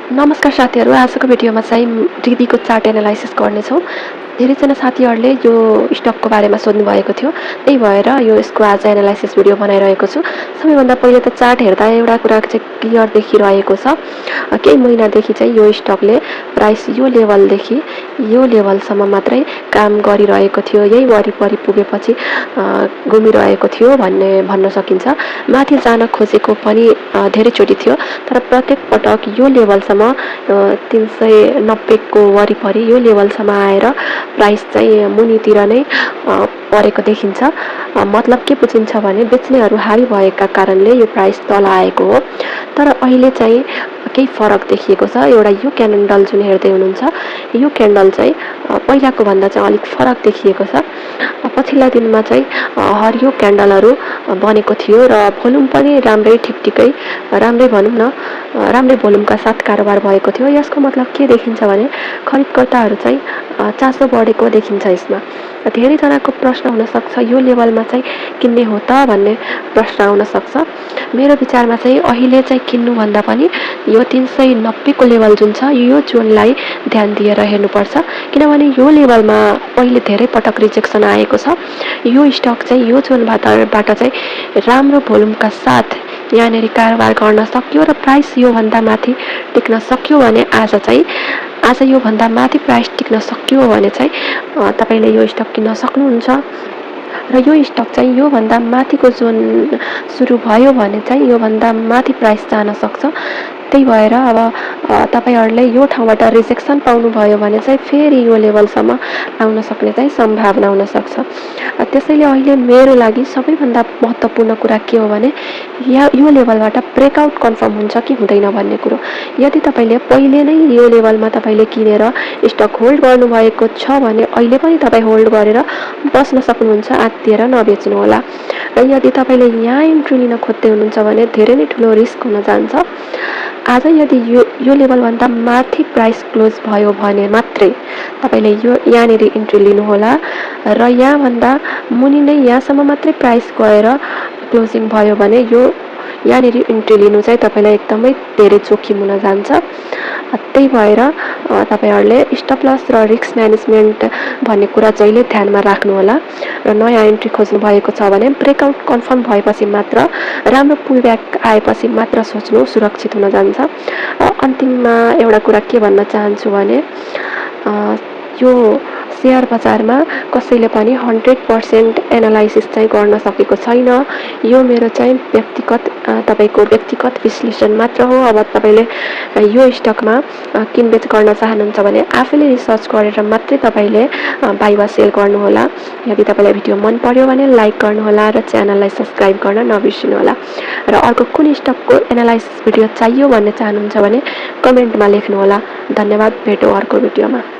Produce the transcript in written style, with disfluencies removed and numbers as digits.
नमस्कार साथीहरू, आजको भिडियोमा चाहिँ दिदीको चार्ट एनालाइसिस गर्नेछौँ। धेरैजना साथीहरूले यो स्टकको बारेमा सोध्नु भएको थियो, त्यही भएर यसको आज एनालाइसिस भिडियो बनाइरहेको छु। सबैभन्दा पहिले त चार्ट हेर्दा एउटा कुरा चाहिँ क्लियर देखिरहेको छ। केही महिनादेखि चाहिँ यो स्टकले प्राइस यो लेभलदेखि यो लेभलसम्म मात्रै काम गरिरहेको थियो, यही वरिपरि पुगेपछि घुमिरहेको थियो भन्न सकिन्छ। माथि जान खोजेको पनि धेरैचोटि थियो, तर प्रत्येक पटक यो लेभलसम्म 390 को वरिपरि यो लेभलसम्म आएर प्राइस चाहिँ मुनितिर नै परेको देखिन्छ। मतलब के बुझिन्छ भने बेच्नेहरू हावी भएका कारणले यो प्राइस तल आएको हो। तर अहिले चाहिँ केही फरक देखिएको छ। एउटा यो क्यान्डल जुन हेर्दै हुनुहुन्छ, यो क्यान्डल चाहिँ पहिलाको भन्दा चाहिँ अलिक फरक देखिएको छ। पछिल्ला दिनमा चाहिँ हरियो क्यान्डलहरू बनेको थियो र भोल्युम पनि राम्रै ठिकठिकै राम्रै भनौँ न, राम्रै भोल्युमका साथ कारोबार भएको थियो। यसको मतलब के देखिन्छ भने खरिदकर्ताहरू चाहिँ चासो बढेको देखिन्छ। यसमा धेरैजनाको प्रश्न हुनसक्छ, यो लेभलमा चाहिँ किन्ने हो त भन्ने प्रश्न आउन सक्छ। मेरो विचारमा चाहिँ अहिले चाहिँ किन्नुभन्दा पनि यो 390 को लेभल जुन छ, यो जोनलाई ध्यान दिएर हेर्नुपर्छ। किनभने यो लेभलमा पहिले धेरै पटक रिजेक्सन आएको छ। यो स्टक चाहिँ यो जोनबाट चाहिँ राम्रो भोल्युमका साथ यहाँनिर कारोबार गर्न सक्यो र प्राइस योभन्दा माथि टिक्न सक्यो भने आज योभन्दा माथि प्राइस टिक्न सक्यो भने चाहिँ तपाईँले यो स्टक किन्न सक्नुहुन्छ। र यो स्टक चाहिँ योभन्दा माथिको जोन सुरु भयो भने चाहिँ योभन्दा माथि प्राइस जान सक्छ। त्यही भएर अब तपाईँहरूले यो ठाउँबाट रिजेक्सन पाउनुभयो भने चाहिँ फेरि यो लेभलसम्म आउन सक्ने चाहिँ सम्भावना हुनसक्छ। त्यसैले अहिले मेरो लागि सबैभन्दा महत्त्वपूर्ण कुरा के हो भने यो लेभलबाट ब्रेकआउट कन्फर्म हुन्छ कि हुँदैन भन्ने कुरो। यदि तपाईँले पहिले नै यो लेभलमा तपाईँले किनेर स्टक होल्ड गर्नुभएको छ भने अहिले पनि तपाईँ होल्ड गरेर बस्न सक्नुहुन्छ, आत्तिएर नबेच्नु होला। र यदि तपाईँले यहाँ इन्ट्री लिन खोज्दै हुनुहुन्छ भने धेरै नै ठुलो रिस्क हुन जान्छ। आज यदि यो लेभलभन्दा माथि प्राइस क्लोज भयो भने मात्रै तपाईँले यहाँनिर इन्ट्री लिनुहोला र यहाँभन्दा मुनि नै यहाँसम्म मात्रै प्राइस गएर क्लोजिङ भयो भने यहाँनिर इन्ट्री लिनु चाहिँ तपाईँलाई एकदमै धेरै जोखिम हुन जान्छ। त्यही भएर तपाईँहरूले स्टप लस र रिस्क म्यानेजमेन्ट भन्ने कुरा जहिले ध्यानमा राख्नुहोला। र नयाँ इन्ट्री खोज्नु भएको छ भने ब्रेकआउट कन्फर्म भएपछि मात्र, राम्रो पुलब्याक आएपछि मात्र सोच्नु सुरक्षित हुन जान्छ। अन्तिममा एउटा कुरा के भन्न चाहन्छु भने यो सेयर बजारमा कसैले पनि 100% एनालाइसिस चाहिँ गर्न सकेको छैन। यो मेरो चाहिँ तपाईँको व्यक्तिगत विश्लेषण मात्र हो। अब तपाईँले यो स्टकमा किनबेच गर्न चाहनुहुन्छ भने आफैले रिसर्च गरेर मात्रै तपाईँले बाई वा सेल गर्नुहोला। यदि तपाईँलाई भिडियो मन पर्यो भने लाइक गर्नुहोला र च्यानललाई सब्सक्राइब गर्न नबिर्सिनुहोला। र अर्को कुन स्टकको एनालाइसिस भिडियो चाहियो भन्ने चाहनुहुन्छ भने कमेन्टमा लेख्नुहोला। धन्यवाद, भेटौँ अर्को भिडियोमा।